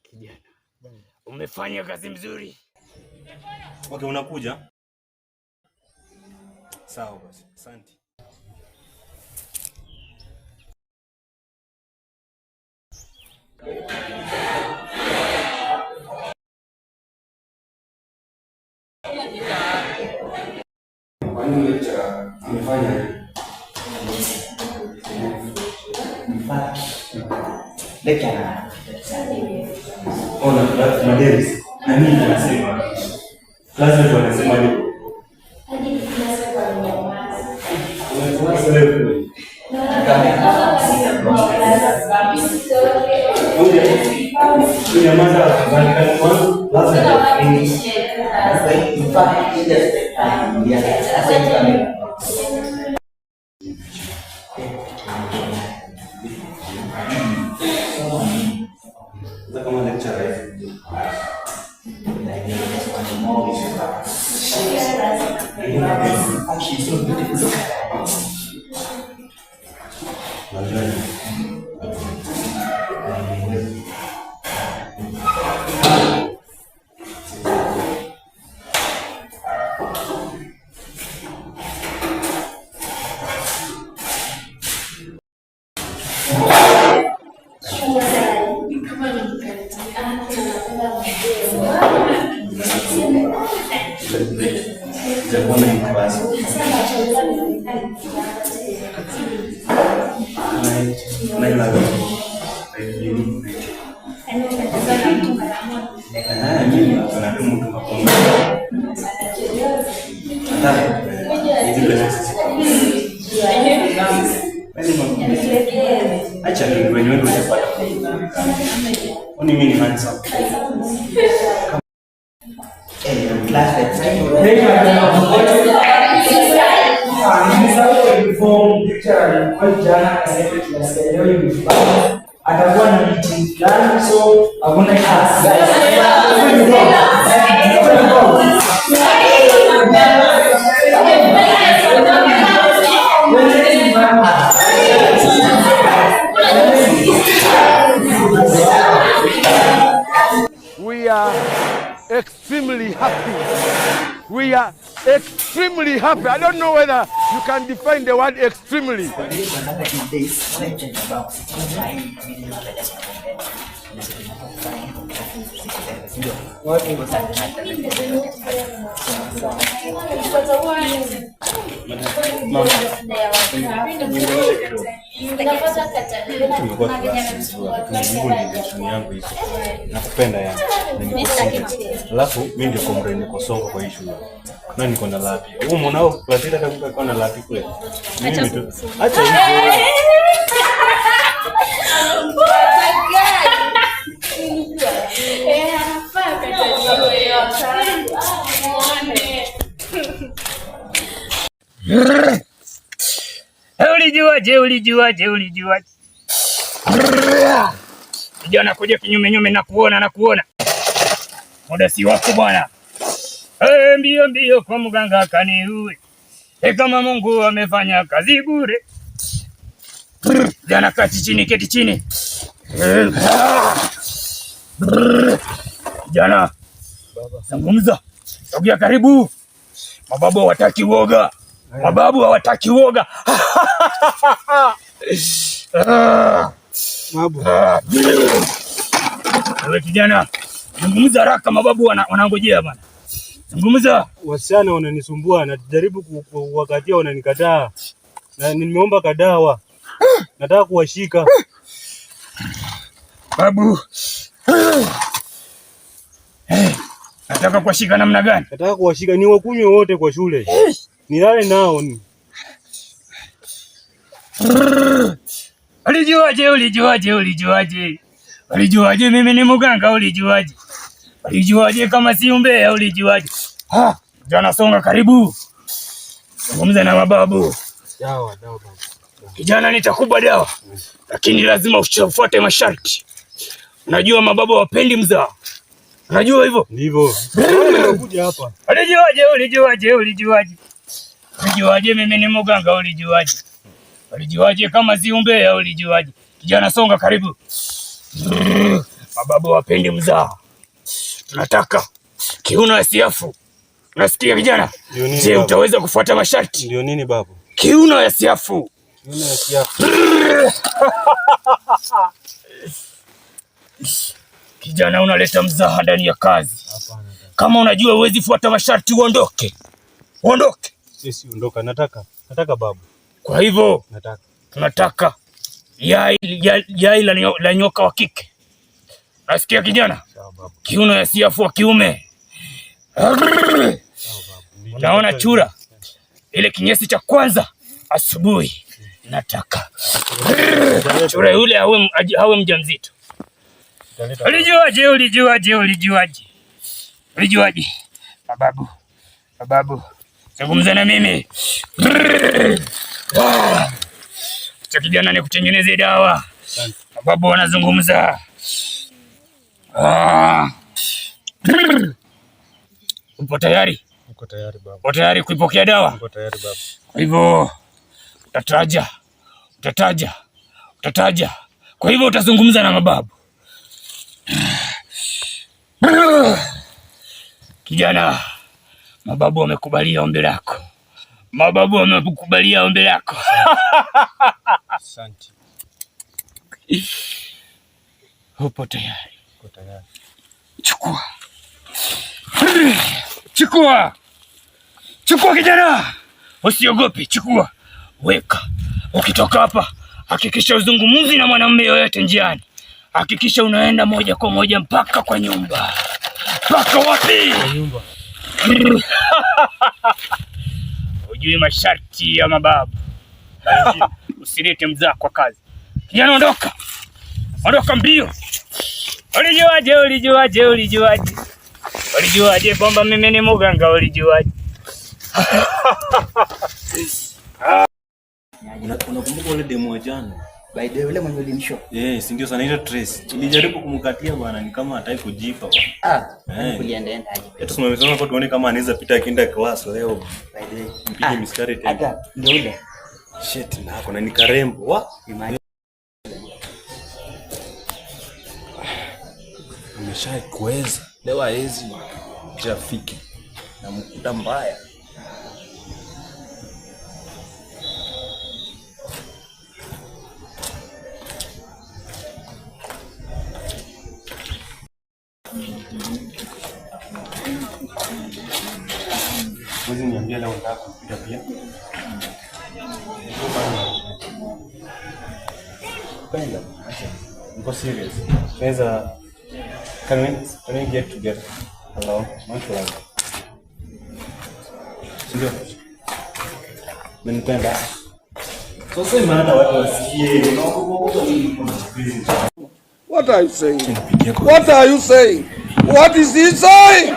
Kijana, umefanya kazi mzuri. Okay, unakuja? Sawa basi. Asante. Kwani lecturer amefanya In fact, lecturer Ona, Maderis, na mimi anasema classmate wanasema ni Unasema leo. Kunyamaza mwanzo lazima. In fact, ile sasa hivi. Sasa kama lecturer hivi. She's so beautiful. Look at her. Najua ni Sijakuona hii class. Na na like you Ah, mimi napenda mtu makombe. Hata hizi pesa sisi. Acha ni wenyewe ndio utapata. Kwani mimi ni handsome. Eh, class. Nimesahau kuinform lecturer alikuwa jana akasema class ya leo imefanya atakuwa na meeting fulani, so hakuna class. We are extremely happy. We are extremely happy. I don't know whether you can define the word extremely. Another 2 days, Tumekuwa class vizuri, lakini hivyo ndio intention yangu iko. Nakupenda yani. Na niko single. Alafu mimi ndio comrade, niko songo kwa hii shule. Na niko na lapi. Wewe mwanao class ile kama kwa na lapi kweli. Mimi tu. Acha hivyo. Eh, anafaa kataliwe. Muone. Ulijuaje? Ulijuaje? Ulijuaje? Kijana kuja kinyume nyume na kuona na kuona. Muda si wako bwana. Eh, mbio mbio kwa mganga kaniue. Eh, kama Mungu amefanya kazi bure. Kijana kati chini, keti chini. Kijana, zungumza. Sogea karibu. Mababu hawataki uoga. Mababu hawataki uoga. Babu. Wewe kijana, zungumza haraka, mababu wanangojea bwana. Zungumza. Wasichana wananisumbua, najaribu kuwakatia wananikataa. Na nimeomba kadawa. Nataka kuwashika. Babu. Hey, nataka kuwashika namna gani? Nataka kuwashika ni wakunywe wote kwa shule. Nilale nao ni. Ulijuaje? Ulijuaje? Ulijuaje? Ulijuaje mimi ni mganga? Ulijuaje? Ulijuaje kama si umbea? Ulijuaje? Ah, kijana songa karibu. Zungumza na mababu. Dawa, dawa babu. Kijana, nitakupa dawa, lakini lazima ufuate masharti. Unajua mababu hawapendi mzaa. Unajua hivyo? Ndivyo. Kuja hapa. Ulijuaje? Ulijuaje? Ulijuaje? Ulijuaje mimi ni mganga? Ulijuaje? Ulijuaje kama si umbea? Ulijuaje? Kijana, songa karibu. Mababu wapendi mzaa. Tunataka kiuno ya siafu. Unasikia kijana? Ndio nini Je, babu? utaweza kufuata masharti? Ndio nini babu? Kiuno ya siafu. Kiuno ya siafu. Kijana, unaleta mzaha ndani ya kazi. Hapana. Kama unajua huwezi fuata masharti, uondoke, uondoke. Sisi ondoka, nataka. Nataka babu. Kwa hivyo Nataka. tunataka yai la nyoka wa kike. Nasikia kijana? Sawa babu. Kiuno ya siafu wa kiume. Sawa babu. Unaona chura ile kinyesi cha kwanza asubuhi, nataka chura yule awe mjamzito. Nitaleta. Ulijuaje? Ulijuaje? Ulijuaje? Ulijuaje? Mababu, mababu, zungumza na mimi. Ah. Cha kijana ni kutengeneze dawa. Asante. Mababu wanazungumza. Ah. Upo tayari? Niko tayari babu. Upo tayari kuipokea dawa? Niko tayari babu. Kwa hivyo utataja, utataja, utataja. Kwa hivyo utazungumza na mababu. Kijana, mababu wamekubalia ombi lako. Mababu wamekubalia ombi lako. Asante. Upo tayari? Niko tayari. Chukua, chukua, chukua kijana, usiogope, chukua, weka. Ukitoka hapa, hakikisha uzungumzi na mwanamume yoyote njiani. Hakikisha unaenda moja kwa moja mpaka kwa nyumba. Mpaka wapi? Kwa nyumba. Hujui masharti ya mababu. Usilete mzaa kwa kazi. Kijana, ondoka, ondoka mbio. Ulijuaje? Ulijuaje? Ulijuaje? Ulijuaje kwamba mimi ni mganga? Ulijuaje? Unakumbuka ule demo wa jana? By the way, yule mwenye ulinishow. Yes, ndio sana inaitwa Trace. Nilijaribu kumkatia bwana, ni kama hataki kujipa bwana. Ah, Eh. kuliendaenda aje? Hata tusimame hapa tuone kama anaweza pita akienda class leo. By the way. Mpige mistari tena. Hata ndio ule. Shit nako na ni karembo. Wa? Imagine. Ameshai kuweza. Leo haezi jafiki. Na mkuta mbaya. Mwezi niambia leo nataka kupita pia. Penda. Niko serious. Tunaweza can we get together? Hello, not like. Sindio? Umenipenda? Sasa maana watu wasikie. Unaogopa nini kwa mapenzi? What are you saying? Nipigie kwa What are you saying? What is he saying?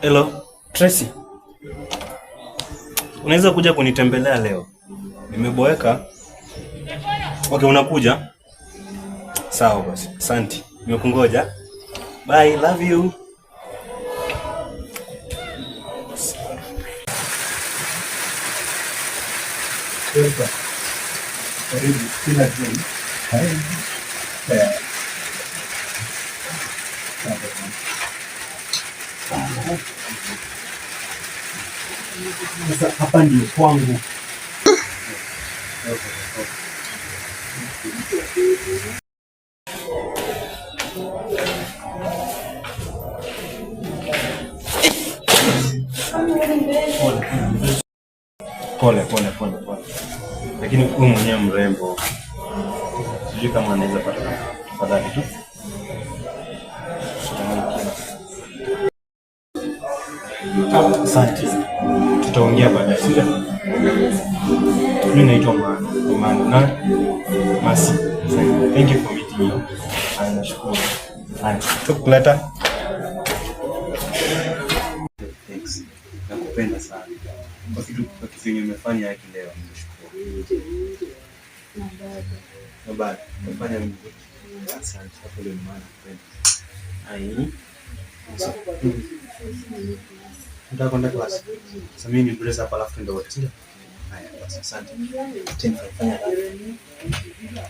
Hello, Tracy. Unaweza kuja kunitembelea leo? Nimeboeka. Okay, unakuja? Sawa basi. Asante. Nimekungoja. Bye, love you. Karibu kila jioni. Eh, Sasa hapa ndio kwangu. Pole pole pole pole. Lakini huyu mwenyewe mrembo. Sijui kama anaweza pata tafadhali tu. Asante. Tutaongea baadaye, si ndio? Mimi naitwa Manu na Masi. Thank you for meeting you. Haya, nashukuru. Haya, talk later. Thanks. Nakupenda sana. Kwa kitu yenye umefanya haki leo, nimeshukuru. Na bado umefanya mzuri. Asante. Hapo ndio maana nakupenda. Ai. So, Nataka kwenda class. Sasa mimi ni dress hapa alafu tuende wote, si ndio? Haya basi, asante. Tena fanya haraka.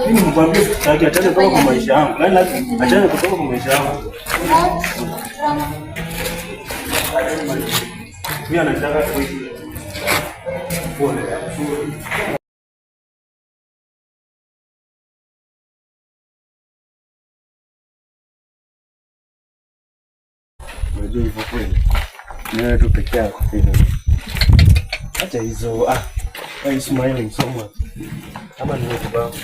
Mimi nikwambie sitaki achane kutoka kwa maisha yangu. Yaani lazima achane kutoka kwa maisha yangu. Mimi anataka kuishi. Pole. Unajua hivyo kweli? Ni wewe tu peke yako. Acha hizo. Ah, why you smiling so much? Kama ni wewe baba.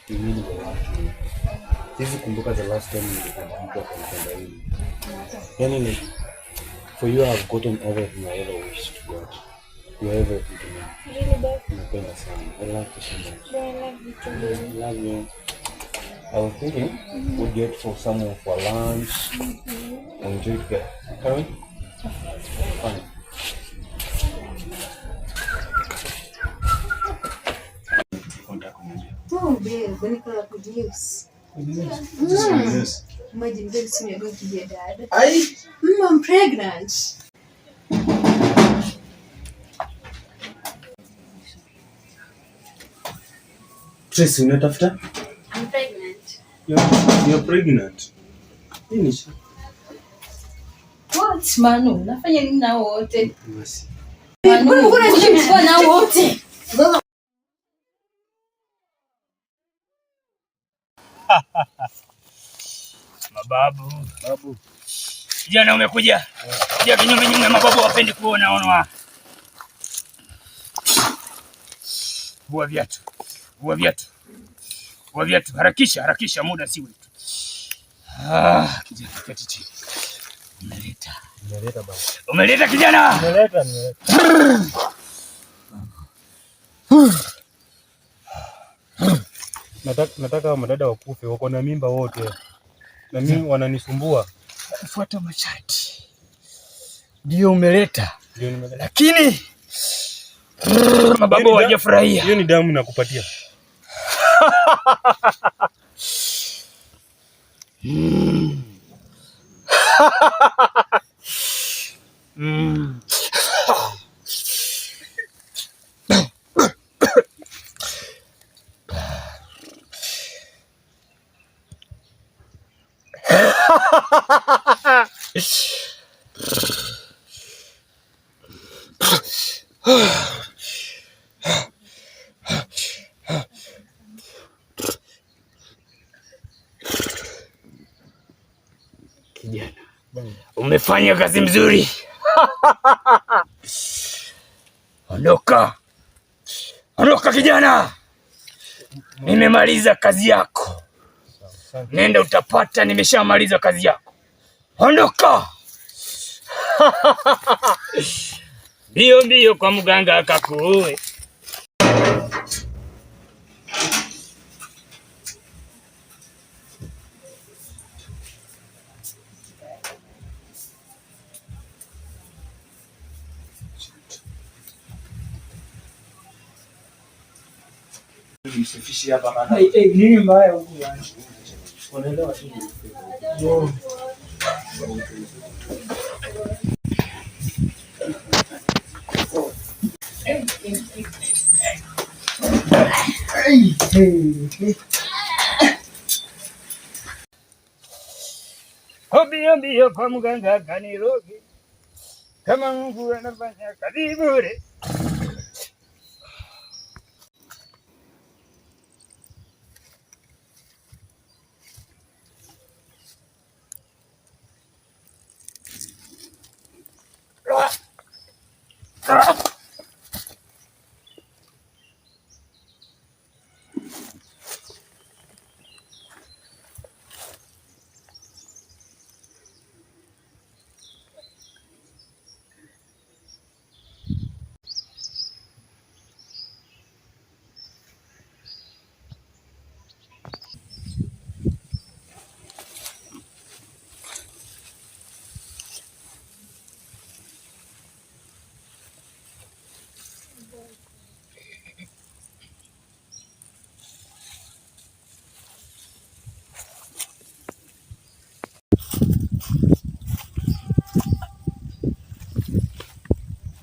Mimi ni watu. Siwezi kumbuka the last time nilipenda mtu akanipenda hivi. Yaani like for you I've gotten everything I ever wished to get. You are everything to me. Really, babe? Napenda sana. I love you so much. I love you too, babe. I love you. I was thinking we'd get for somewhere for lunch. Enjoy together. Can we? Fine. Oh, babe, niko na good news. Yes. Imagine very soon you're going to be a dad. Ai! I'm pregnant. Tracy, unatafuta? I'm pregnant. You're pregnant. Nini? What, Manu? Nafanya nini na wote? Basi. Manu, mbona unanichukua na wote? Mababu. Babu. Kijana umekuja. Kuja kinyume nyume, mababu wapendi kuona onwa. Vua viatu. Vua viatu. Vua viatu. Harakisha, harakisha, muda si wetu. Ah, kijana keti chini. Umeleta. Nimeleta baba. Umeleta kijana. Nimeleta, nimeleta. Nataka madada wakufe, wako na mimba wote. Na mimi wananisumbua. Fuata masharti. Ndio umeleta. Ndio nimeleta. Lakini mababu hawajafurahia. Hiyo ni damu nakupatia. Kijana, umefanya kazi mzuri. Ondoka, ondoka kijana, nimemaliza kazi yako. Nenda utapata, nimeshamaliza kazi yako. Ondoka. Mbio mbio kwa mganga akakuue. Msifishi hapa kaka. Hey, hey, nini mbaya huku bwana? Unaelewa tu. Yo. Hey, hey, hey. Mbio mbio kwa mganga kaniroge, kama Mungu anafanya kazi bure.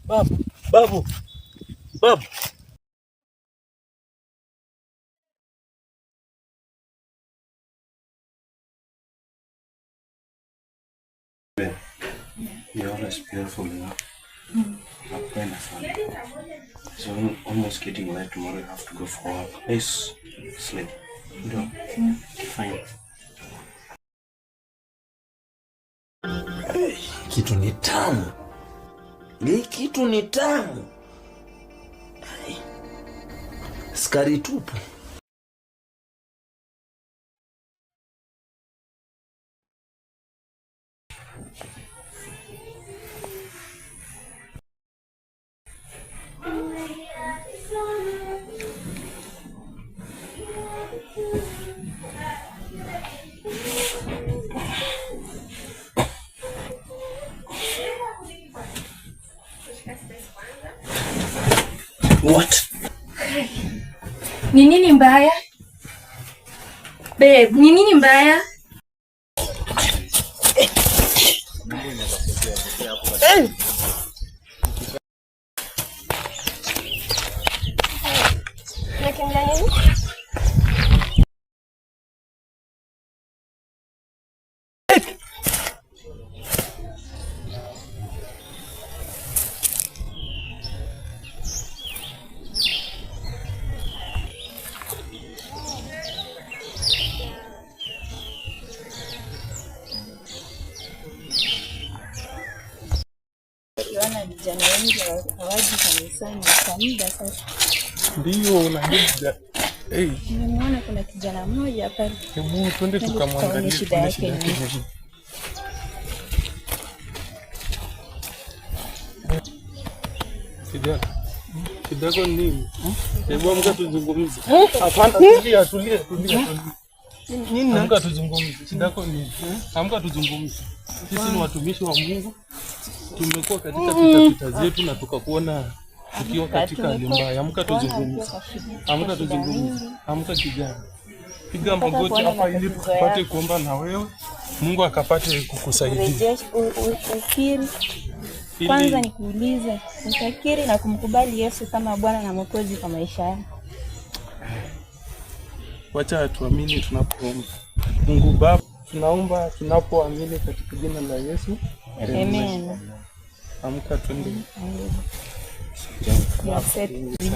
Babu, babu, babu. You're always beautiful, you know. Nakupenda sana. So I'm almost getting late tomorrow. You have to go for work. Please sleep. Ndio. Fine. Kitu ni tamu. Hii kitu ni tamu. Ai. Sukari tupu. What? Ni nini mbaya? Babe, ni nini mbaya? Nakimbia nini? Ukiona vijana wengi hawaji kanisani kwa muda sasa. Ndio unajua. Hey, Nimeona kuna kijana mmoja pale. Hebu twende Twende tukamwangalie tukaone shida tuone yake shida yake ni ni nini. Kijana, shida yako ni nini? Hebu amka tuzungumze. Hapana, tulia, tulia, tulia, tulia. Amka tuzungumze. Shida yako ni nini? Amka tuzungumze. Sisi ni watumishi wa Mungu. Tumekuwa katika pita pita zetu na tukakuona tukiwa katika hali mbaya. Amka tuzungumze. Amka tuzungumze. Amka kijana. Piga magoti hapa ili tupate kuomba na wewe. Mungu akapate kukusaidia. Urejeshe ukiri. Kwanza nikuulize, utakiri na kumkubali Yesu kama Bwana na Mwokozi kwa maisha yako? Wacha tuamini tunapoomba. Mungu Baba, tunaomba tunapoamini katika jina la Yesu. Amen. Amka twende. You are set free.